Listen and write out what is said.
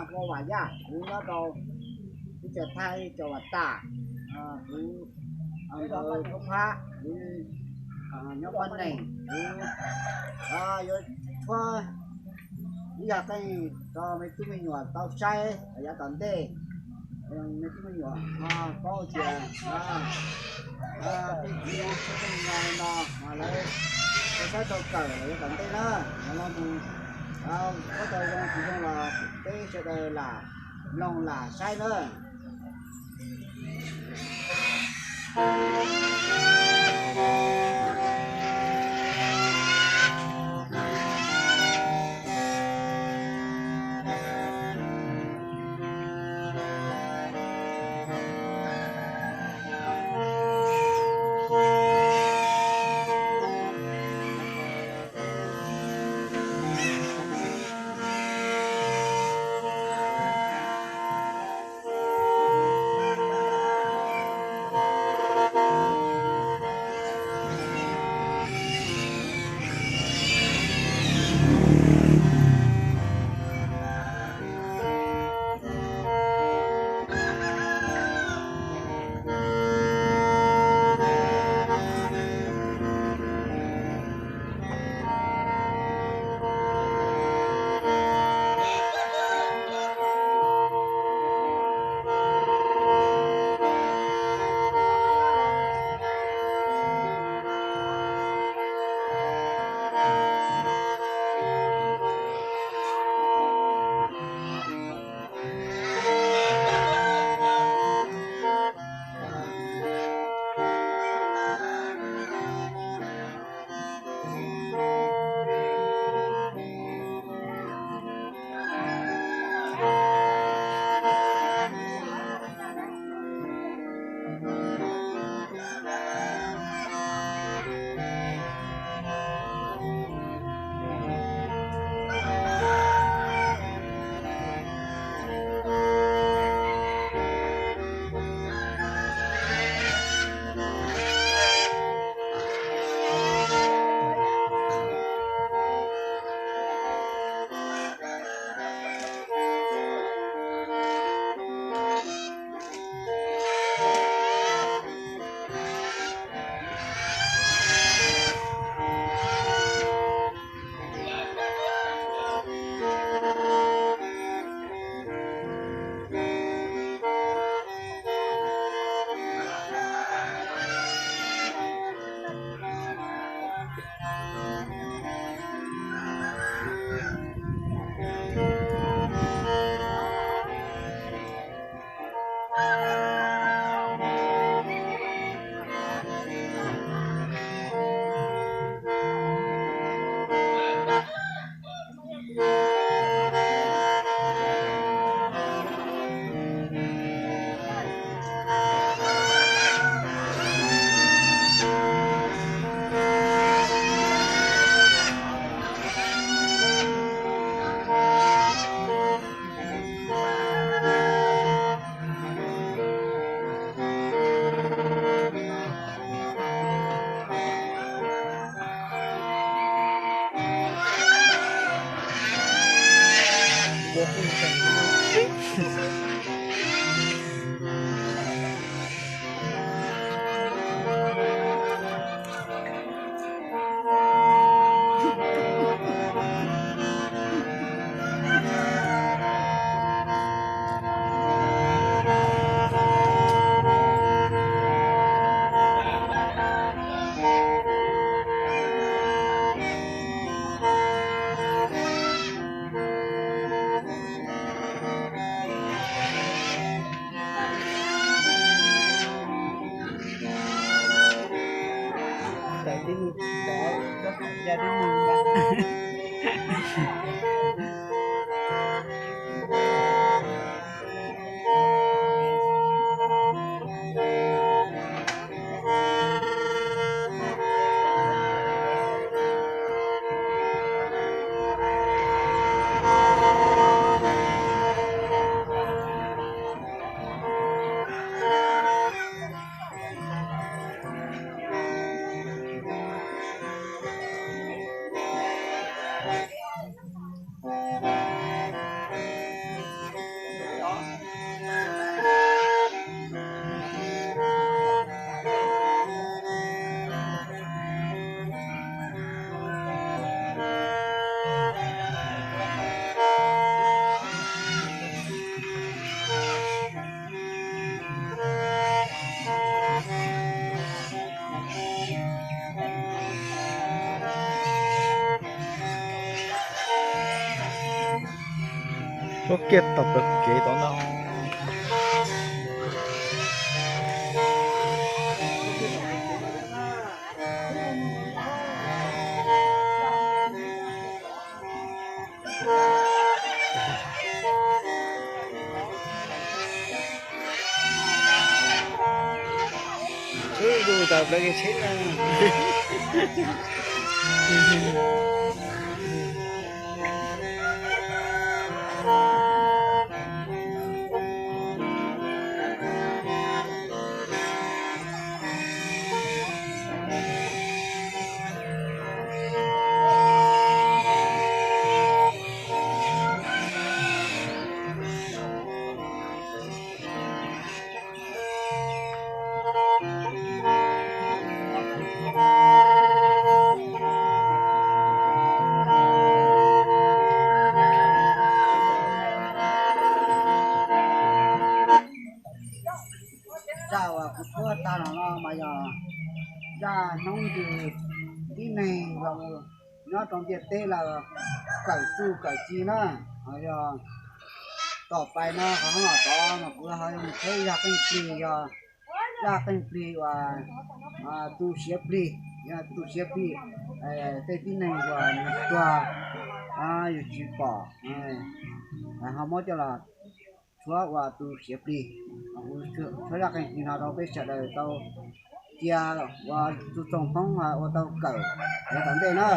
Kuv Vam Yaj, kuv nyob rau teb chaws Thaib, cov Vam Tas, kuv nkawd Koob Phab, kuv nyob Pab Nees, kuv yuav tshuab ib yam qeej rau me tub me nyuam tau saib yav tom ntej. Me tub me nyuam paub tias tej txiv no lawv tau saib tau kawm los yav tom ntej na, los mus, txhob tau zoo tsis zoo los peb sawv daws lam mloog lam saib na. Tuaj kiag tom plawv kev tod ntag. Wb zus tom plawv kev tsheb na. Zaj uas kuv tshawb tag los no mas yog zaj hnub ntws tib neeg los nyob rau ntiaj teb lawm kawm txuj kawm ci na. Yog tom pais no qhov hoob los tod mas kuv ho mus tshawb zaj qeej plig, yog zaj qeej plig uas tu siav plig, yog tu siav plig tej tib neeg uas nws tuag yus tsis pom, ho muab coj los tshuab ua tu siav plig. Kuv tshuab zaj qeej plig no rau peb sawv daws tau cia ua txuj txooj poob ua tau kawm yav tom ntej na.